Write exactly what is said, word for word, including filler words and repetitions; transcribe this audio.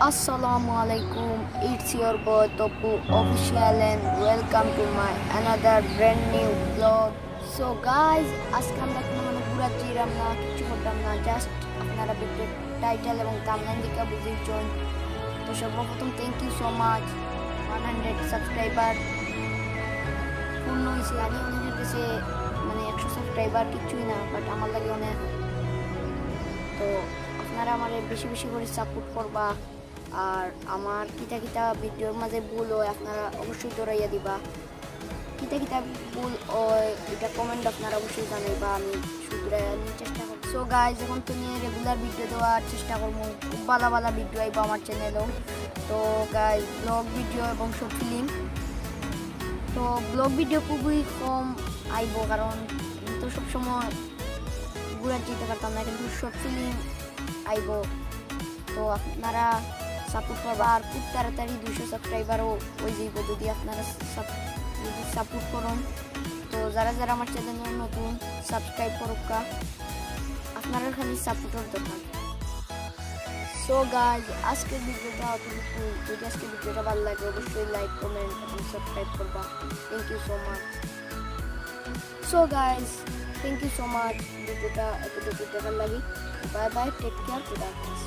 আসসালামু আলাইকুম, it's your boy Topu Official and welcome to my another brand new vlog. So guys, আজকে আমরা কোনো মানে ঘুরার যাইরাম না, কিচ্ছু করতাম না, just আপনারা ভিডিও টাইটেল এবং থাম্বনেল দেখে বুঝিছইন। তো সর্বপ্রথম thank you so much, one hundred subscriber পূর্ণ হয়েছে। আমি অনেকের কাছে মানে একশো সাবস্ক্রাইবার কিচ্ছুই না, বাট আমার লাগে অনেক। তো আপনারা আমারে বেশি বেশি করে সাপোর্ট করবা, আর আমার কিতা কিতা ভিডিওর মাঝে ভুল হয় আপনারা অবশ্যই ধরাইয়া দিবা। কিতা কিতা ভুল হয় এটা কমেন্ট আপনারা অবশ্যই জানাইবা, আমি শুধরাইয়া আনার চেষ্টা করব। সো গাইজ, এখন তো নিয়ে রেগুলার ভিডিও দেওয়ার চেষ্টা করবো, খুব ভালা ভালা ভিডিও আইবো আমার চ্যানেলও। তো গাইজ, ব্লগ ভিডিও এবং শর্ট ফিল্ম, তো ব্লগ ভিডিও খুবই কম আইবো, কারণ আমি তো সবসময় ঘুরার যেতে পারতাম না, কিন্তু শর্ট ফিল্ম আইবো। তো আপনারা সাপোর্ট করবা, আর খুব তাড়াতাড়ি দুইশো সাবস্ক্রাইবারও হয়ে যাইব যদি আপনারা সাপ-, যদি সাপোর্ট করুন। তো যারা যারা আমার চ্যানেলে নতুন, সাবস্ক্রাইব করুক্কা, আপনারা খালি সাপোর্টের দরকার। সো গাইজ, আজকের ভিডিওটা অতটুকু। যদি আজকে ভিডিওটা ভালো লাগে, অবশ্যই লাইক, কমেন্ট এবং সাবস্ক্রাইব করবা। Thank you so much. So guys, thank you so much ভিডিওটা এতটুকু দেখার লাগি। বাই বাই, টেক কেয়ার, খুদা হাফেজ।